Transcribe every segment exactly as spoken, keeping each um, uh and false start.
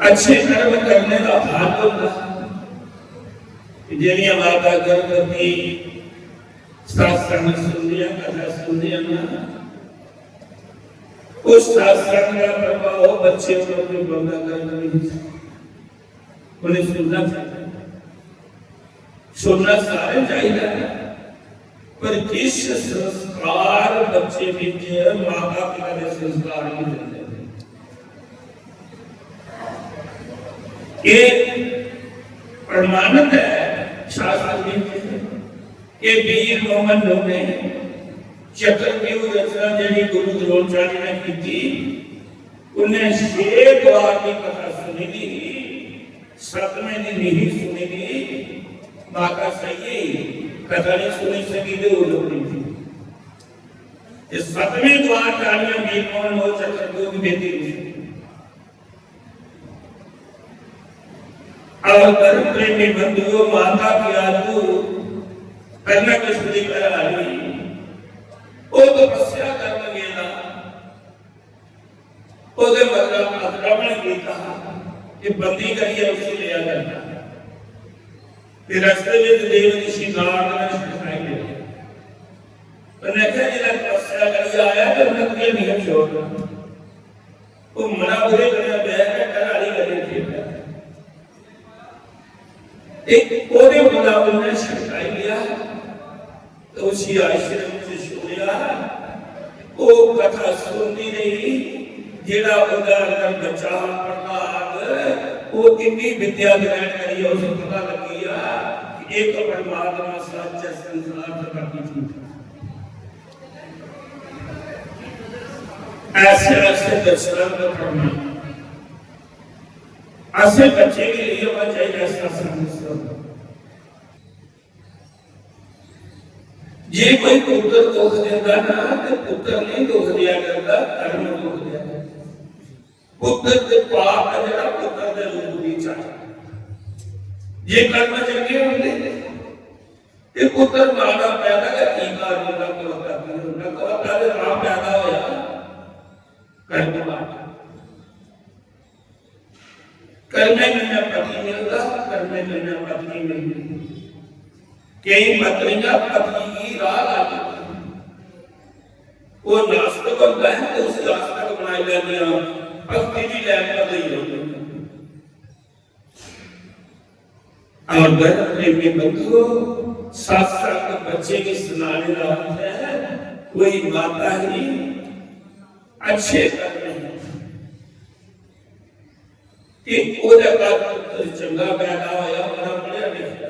अच्छे कर्म करने का फल होता। जेह्ड़ियां माता गर्भवती सत्संग सुनदियां, कथा सुनदियां ना, उस सत्संग का प्रभाव बच्चे पर भी बनदा, गर्भ विच। उन्हें सुनना चाहिए, सुनना सारे चाहिए, पर जिस संस्कार बच्चे विच माता पिता के संस्कार नहीं देते। ये प्रमाणित है शास्त्र में कि वीर मोहन ने चक्रव्यूह रचना जेह्ड़ी गुरु द्रोणाचार्य ने की थी, उन्हें छे द्वार की कथा सुनी थी, सतवें दिन नहीं सुनी थी। माता सही कथा नहीं सुनी सकी, तो उल्लू नहीं थी। ये सतवें द्वार जानिया वीर मोहन और चक्रव्यूह की बेटी नहीं सुनी। और धर्म प्रेमी बंधुओं, माता की आतु करना कुछ भी कर आ रही। वो तपस्या करने गेला, ओदे मतलब आक्रमण कीता कि बंदी करिए उसी लिया करना। फिर रास्ते में तो देव ऋषि नारद ने सिखाई दिया। उन्हें कहा, "जिला तपस्या करिए आया तो उन्हें तुझे नहीं छोड़ना।" वो मना बुरे करना बैठ कर घर वाली करने के लिए। एक ओदे मुताबिक ने सिखाई लिया, तो उसी आश्रम से छोड़िया। वो कथा सुनती रही, जेड़ा ओदा अंदर बचा प्रहलाद, वो कितनी विद्या ग्रहण करी, उसे पता लग गया कि एक परमात्मा सच है, संसार से बाकी झूठ है। ऐसे ऐसे दर्शनों को पढ़ना, ऐसे बच्चे के लिए होना चाहिए ऐसा संस्कार। जे कोई पुत्र दुख देता ना, तो पुत्र नहीं दुख दिया करता, कर्म दुख दिया करता। पुत्र के पाप का जरा पुत्र के रूप में चाहे। ये कर्म चंगे होंगे, ये पुत्र माना पैदा का की कारण ना करता, ना करता, राम पैदा होया, कर्म माना। कर्मे कन्नै पति मिलदा, कर्मे कन्नै पत्नी मिलदी। केई पत्नियां पति गी राह लाई दिंदियां। ओह नास्तिक होंदा है ते उसी आस्तिक बनाई लैंदियां, भक्ति दी लैन बदली होंदी। और प्रेमी बंधुओं, सत्संग बच्चे की सुनाने का अर्थ है कोई माता ही अच्छे कर्म है। कि ओह्दे घर पुत्र चंगा पैदा होया, बड़ा पढ़ेआ लिखेआ,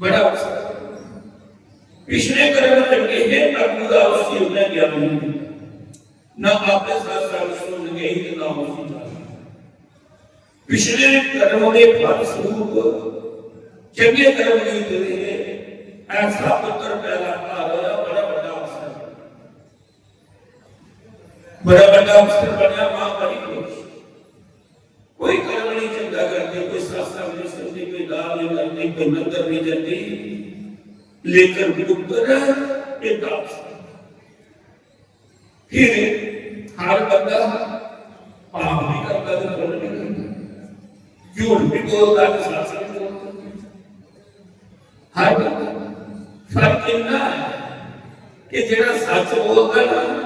बड़ा अफसर। पिछले कर्म चंगे हे, अगू दा उसी उन्हें ज्ञान नहीं दिता। ना आपे सत्संग सुन गई ते ना उसी जान। पिछले कर्म के फल स्वरूप चंगे कर्म कीते दे ऐसा पुत्र पैदा घर होया, बड़ा बड़ा अफसर। बड़ा बड़ा अफसर बनया, मां बड़ी खुश। कोई कर्म नहीं चंगा करते, कोई सत्संग नहीं सुनते, कोई दान नहीं करते, कोई मंत्र नहीं करते, लेकिन पुत्र एक अफसर। फिर हर बंदा पाप भी करता तो पुण्य भी करता, झूठ भी बोलता तो सच भी बोलता। हर बंदा। फर्क इतना है कि जेड़ा सच बोलता ना,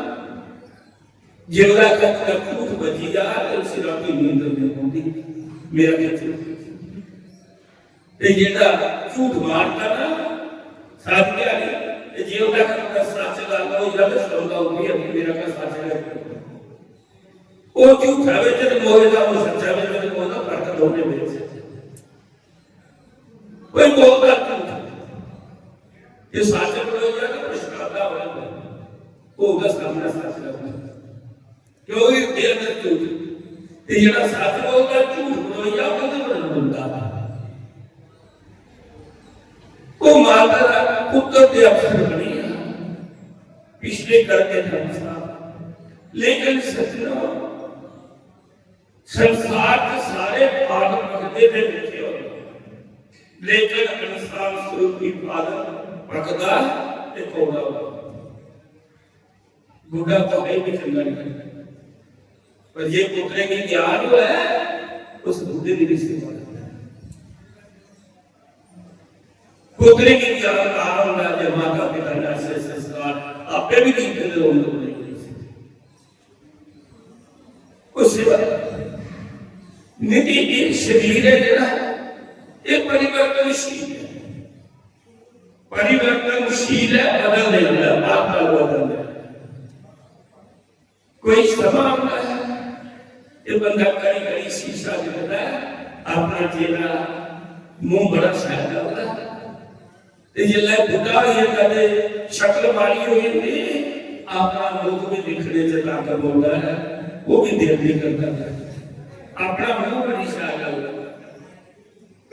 जेड़ा कद तक झूठ बची जा, तो उसी राती नींद नहीं आती। मेरा कहना ते जेड़ा झूठ मारदा ना, साथ गै आली, ते जे ओह्दा कम्म सच्च गल्ल होई जावे, सौदा उंदी अग्गें मेरा कम्म सच्च गै। ओह् झूठा बिच ते मोए दा, ओह् सच्चा बिच ते मोए दा, फर्क दौनें बिच। कोई बोलदा झूठ, जे सच्च बोलेगा ना, पछतादा होएगा, ओह्दा सामना सच्च रखना। क्योंकि हृदय अंदर झूठ, ते जेड़ा सच बोलदा, झूठ बोलिया, ओह्दे पर बंदा। ओह् माता दा पुत्र ते अफसर बनी गया, पिछले कर्म के अनुसार। लेकिन सज्जनो, संसार के सारे फल पकदे ते मिठे होंदे, लेकिन इंसान स्वरूपी फल पकदा ते कौड़ा होंदा। बुढ़ा तो है भी चंगा नहीं, पर जे पुत्तरे गी ज्ञान होऐ, उस बुढ़े दी भी सेवा करदा। पुत्तरे गी ज्ञान तां होंदा जे माता पिता ने ऐसे संस्कार आपे भी कीते दे होंदे। उस निधि, ये शरीर है जेह्ड़ा, ये परिवर्तनशील है। परिवर्तनशील है, बदल नहीं है, बार बार बदल है। कोई समा होता है, ये बंदा कड़ी कड़ी शीशा दिखता है, अपना चेहरा, मुंह बड़ा सादा होता है। ते जिसलै बुढ़ा होई जंदा ते शक्ल माड़ी होई जंदी, अपना मुख भी दिक्खने च ताकत होंदा है, वो भी दिल नहीं करता। अपना मुंह बड़ी सादा होता,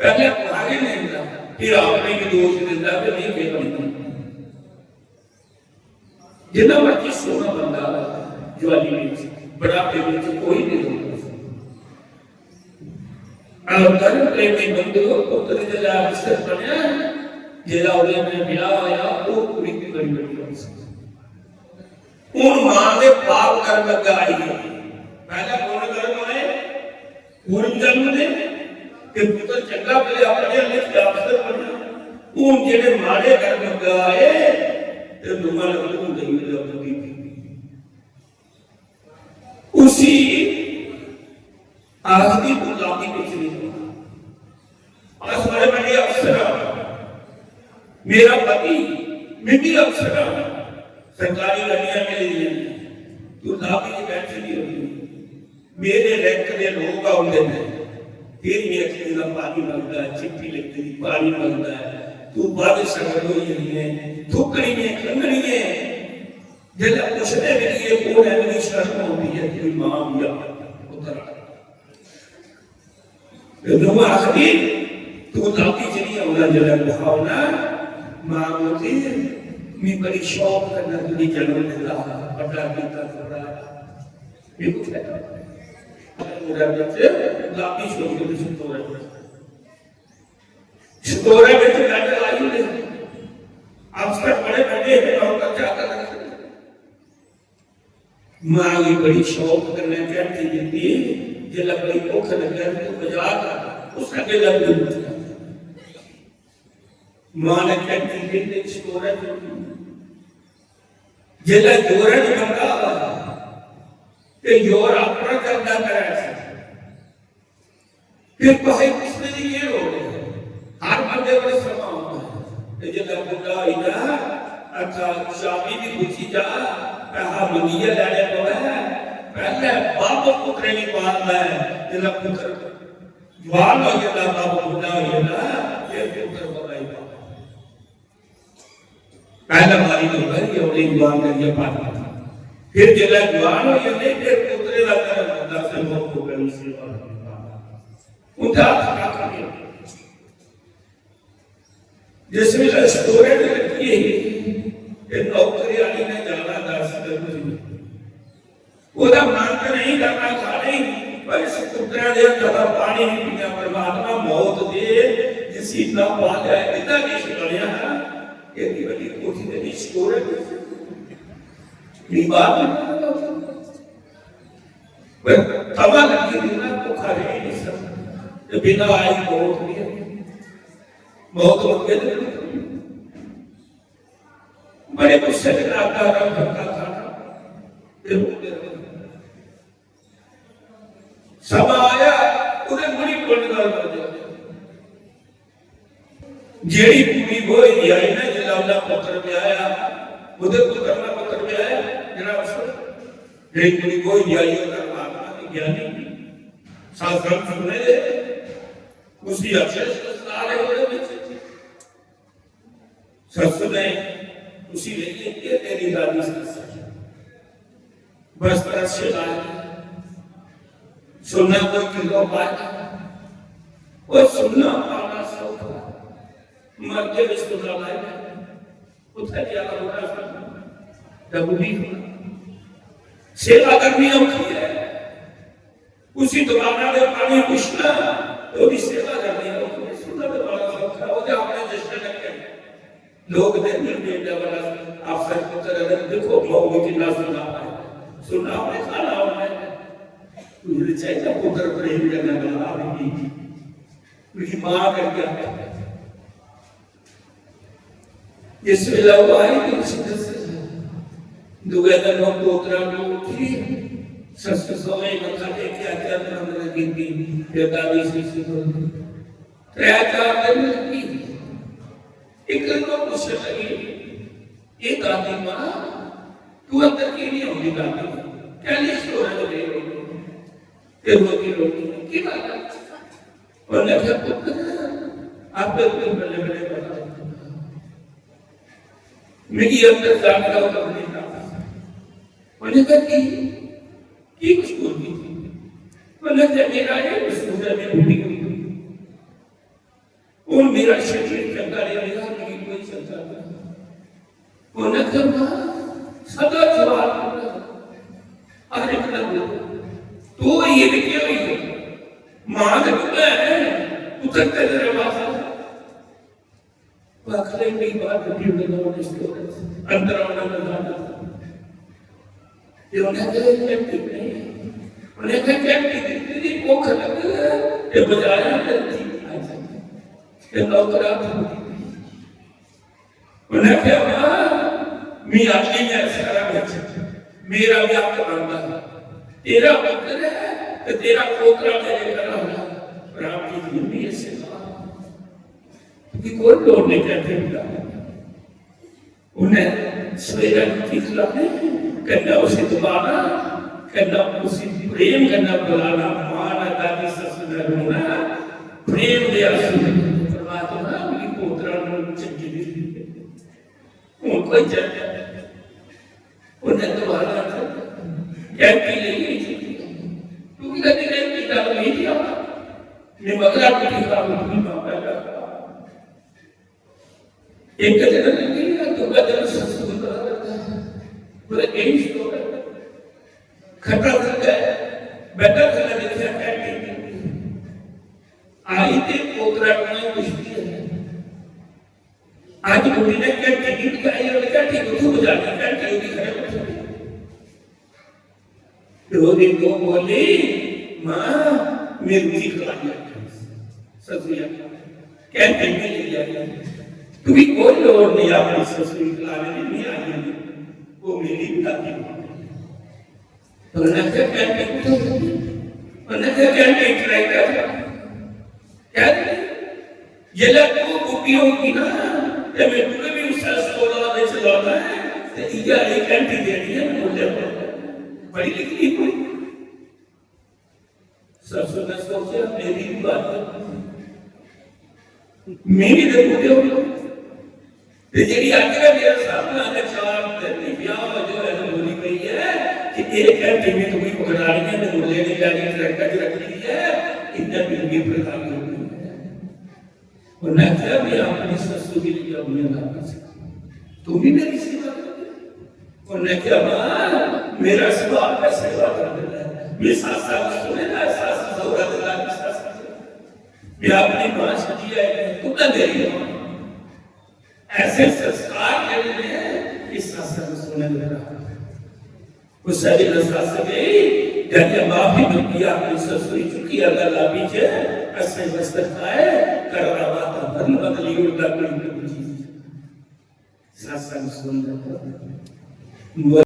पहले बुढ़ारी नहीं था, फिर आपने भी दोष दिंदा कि नहीं, मेरा नहीं। जिन्ना मर्जी सोहना बंदा, जवानी विच, बुढ़ापे विच कोई नहीं रोंदा। और धर्म प्रेमी बंधुओ, पुत्र जिसलै अफसर बनया, जिसलै ओह्दे ने ब्याह होया, ओह् कुड़ी भी बड़ी बड़ी अफसर। हुन मां दे पाप कर्म अग्गै आई गे। पैह्लें पुन्न कर्म होए, पूर्व जन्म दे, ते पुत्र चंगा मिलेआ, पढ़ेआ लिखेआ, अफसर बनेआ। हुन जेह्ड़े माड़े कर्म अग्गै आए, ते नमां लफ्ज हुन देई ओड़ेआ, बुद्धि। उसी आखदी, "तू लागी कुछ नहीं होना।" अस बड़े बड़े अफसर आं, मेरा पति, मिगी अफसर आं, सरकारी गड्डियां मिली दियां, तू लागी च बैठी दी होनी। मेरे रैंक दे लोग औंदे ने, तेरी अक्खीं दा पानी मंगदा ऐ, चिट्टी लग्गी दी पानी मंगदा ऐ, तू बद शक्ल होई गेई ऐ, थुक्कड़ी ऐ, खंघड़ी ऐ। जिसलै पुछदे मिगी, एह् कौन ऐ, मिगी शर्म औंदी ऐ, कोई मां बी आ, पुत्तर आ। ते नूंह आखदी, "तू लागी च निं औना, जिसलै कुसै औना, मां बोलदी, मी बड़ी शौक कन्नै तुगी जन्म दित्ता हा, बड्डा कीता थोड़ा।" मी कुत्थै? पूरा बिच लागी छोड़ी ओड़ी छतोरे। छतोरे बिच बैड लाई ओड़े। अफसर बड़े बड्डे हे, नौकर चाकर रक्खे। मां गी बड़ी शौक कन्नै घैंटी दित्ती, जिसलै बड़ी भुक्ख लग्गै ते तूं बजा कर, उस अग्गें लग्ग। मां ने घैंटी दित्ती, छतोरे च। जिसलै जोरै च बंदा ते जोर अपना चलदा करै, फिर कुसै पुछने दी केह् लोड़ ऐ? हर बंदे कोल समां होंदा ऐ। ते जेल्लै बुड्ढा होई जा, अच्छा, शामी बी पुज्जी जा, पैसा मंगियै लैने पवै, पैह्ले बब्ब पुत्तरे गी पालदा ऐ। जेल्लै पुत्तर जुआन होई जंदा, बब्ब बुड्ढा होई जंदा, फिर पुत्तर पवै ही पवै। पैह्ला बारी तो वही औने जुआन करियै पालना। फिर जेल्लै जुआन होई जंदे, फिर पुत्तरे दा घर बनदा, सिर्फ ओह् पुत्तरे दी सेवा करनी। उं'दा हत्थ कक्ख निं। जिस बेल्लै छतोरे च लग्गी ही, ते नौकरी आह्ली ने जाना दस दिन। ओह्दा मन ते नहीं करना खाने गी, पर इस पुत्तरा दे हत्था दा पानी नहीं पीना। परमात्मा मौत दे, जिसी इन्ना पालेआ, इन्ना किश बनेआ हा, इतनी बड़ी कोठी दे बीच छोड़ है। नहीं बात नहीं। पर तवा लगी दी ना, भुखा रह नहीं सकता। ते बिना आई मौत नहीं है। मौत मंगे तो बड़े गुस्से के नाता रंग भरता था। ते रोंदे रहे। समा आया, उदे मुड़ी पुन्न गल बन जाए। जेड़ी कुड़ी बोई दी आई ना, जिला उदा पुत्र ब्याया, उदे पुत्र ना पुत्र ब्याया, जेड़ा उस, जेड़ी कुड़ी बोई दी आई, उदा माता दी ज्ञानी, सत्संग सुनने दे, उसी अच्छे संस्कार है उदे विच। सस्सु ने उसी लेइयै केह् तेरी दादी सस्सु? बस तरस से लाया। सुन्ना कोई किलो पाया। वो सुन्ना पाना सौखा। मर के भी सुन्ना लाया। उत्थे क्या होना? डबुली होना। सेवा करनी औखी है। उसी दुकाना दे पानी पुछना, ते ओदी सेवा करनी, ओह सुनना ते बड़ा सौखा, ओहदे अपने जश्न लग्गे। लोग दे दिल में डबल अफसर पुत्र अगर देखो, मऊ में कितना सुना है, सुना है, खाना है। तुझे चाहिए पुत्र प्रेम करने वाला भी। मेरी माँ कर गया। इस वेला वो आई तो उसी दस दुए दिन वो पोतरा को उठी, सस सोए मत्था टेक के आके अंदर अंदर गिर गई। ये दादी सी सी बोल, त्रै चार दिन लगी। एक दिन वो पूछने लगी, "ये दादी माँ, तू अंदर की नहीं होगी दादी? क्या लिस्ट हो रहा है तेरे को? तेरे को की रोटी की बात है?" उन्हें कहा, "पुत्र, आप बिल्कुल बल्ले बल्ले बताओ।" मेरी अंदर जाने का हुक्म नहीं था। उन्हें कहा कि, "की कुछ बोल गई थी?" उन्हें कहा, "मेरा ये कसूर है, मैं भूली हुई हूँ। और मेरा शरीर चलता रहे, मेरा नहीं कोई चलता था।" उन्हें कहा, "माँ, सदा जवाब हर एक ना बोलो, तो ये भी क्या हुई है? माँ तो है, उतर के तेरे पास।" आखिरी में बात होती है, उन्होंने इसको अंदर आना लगा। ये उन्हें कहा, "क्या ठीक नहीं?" उन्हें कहा, "क्या ठीक नहीं? तेरी भूख लग रही है, ये बजाया करती।" ये नौकरा था। उन्हें कहा, "माँ, मैं आगे मैं सारा बच्चा, मेरा भी हक बनता है। तेरा पुत्र है, तो तेरा पोतरा तेरे घर आना।" राम जी ने भी ऐसे कहा। क्योंकि कोई लोड नहीं करते बेटा। उन्हें सवेरे रोटी खिलाने, कन्या उसे दबाना, कन्या उसे प्रेम करना, बुलाना, माँ ना दादी ससुर ना रोना, प्रेम दे आंसू। परमात्मा उनकी पोतरा ने चंगी दी। हूँ कोई चर्चा नहीं। उन्हें दोबारा कैंपी ले गई। तू भी कभी कैंपी का नहीं दिया। मैं मगरा को दिखा, मैं माँ का एक दिन लगी ना, तो बदल ससुर का बोले, "यही स्टोर है।" खटा लग गया, बेटा खड़ा देखा, कैंपी। आई ते पोतरा में कुछ भी है। आज बुढ़ी ने क्या टिकट का ये क्या टिकट तू बजा के क्या टिकट दिखा रहे हो? तो वो दिन वो बोली, "माँ, मेरी खिलाइए।" ससुरिया, क्या टिकट ले लिया? तू भी कोई लोड नहीं, अपनी ससुरी खिलाने में नहीं आई है। वो मेरी भी दादी माँ। तो उन्हें क्या, क्या टिकट, उन्हें क्या, क्या टिकट ट्राई कर? क्या टिकट? ये लग वो बुद्धि होगी ना, ये मैं तुम्हें भी उस सोलह में चलाना है, तो ये एक घंटी देनी है, बोले, बड़ी लिखी हुई। ससुर ने सोचा, "मेरी भी बात है, मेरी तो बुद्धि होगी।" ते जेह्ड़ी आखगा मेरा सामना आखगा चार दिन दी ब्याह जो है ना बोली गई है कि एक है जिम्मे तुम्हें पकड़ा रही है, मैं मुझे नहीं जानी, ट्रैक्टर जो रख ली है, इतना भी नहीं प्रधान होगी। उन्हें क्या भी अपनी ससुर के लिए अपने ना कर सकते। तुम भी मेरी सेवा करोगे। उन्हें क्या मां, मेरा स्वभाव का सेवा कर देता है। मैं सासा को सुने ना, सासा सौरा देता है, सासा से। मैं अपनी मां से दिया है, तुम ना मेरी मां। ऐसे संस्कार देने में इस सत्संग सुनने लगा। उस सभी ने सत्संग गई, जब माफी मंगी, आपने ससुरी चुकी, अगर लाभी जे, ऐसे वस्त्र खाए, करवा बात बदल बदली, उल्टा कोई नहीं चीज। सत्संग सुन लो।